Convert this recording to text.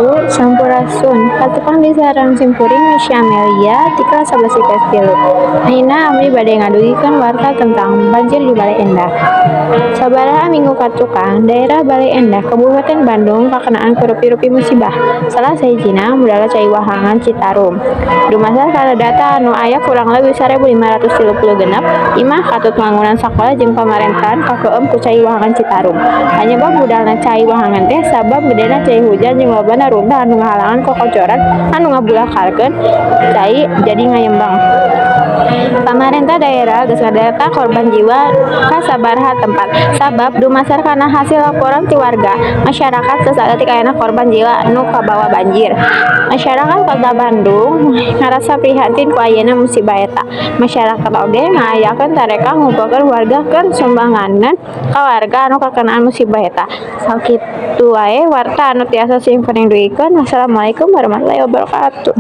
Wabarakatuh. Sampurasun. Patepang deui sareng simkuring, Misha Amelia, ti kelas 11 IPS 3. Ayeuna abdi bade ngadugikeun warta tentang banjir di Balai Endah. Sabaraha minggu katukang, daerah Balai Endah, Kabupaten Bandung, kakenaan ku rupi-rupi musibah. Salah sahijina mudalna cai wahangan Citarum. Dumasar kana data anu aya, kurang leuwih 1536 imah katut wangunan sakola jeung pamarentahan kakeueum ku cai wahangan Citarum. Panyebab budalna cai wahangan teh sabab gedena cai hujan jeung lobana runtah anu ngahalangan kokocoran anu ngabulakalkeun cai jadi ngayembang. Pamarentah daerah geus ngadata korban jiwa ka sababaraha tempat, sabab dumasar kana hasil laporan ti warga masyarakat, sasaeutik ayana korban jiwa nu kabawa banjir. Masyarakat Kota Bandung ngarasa prihatin ku ayana musibah eta. Masyarakat oge ngayakeun tarekah ngumpulkeun warga keur sumbanganeun ka warga anu kakenaan musibah eta. Sakitu wae warta anu tiasa simkuring dugikeun. Wassalamualaikum warahmatullahi wabarakatuh.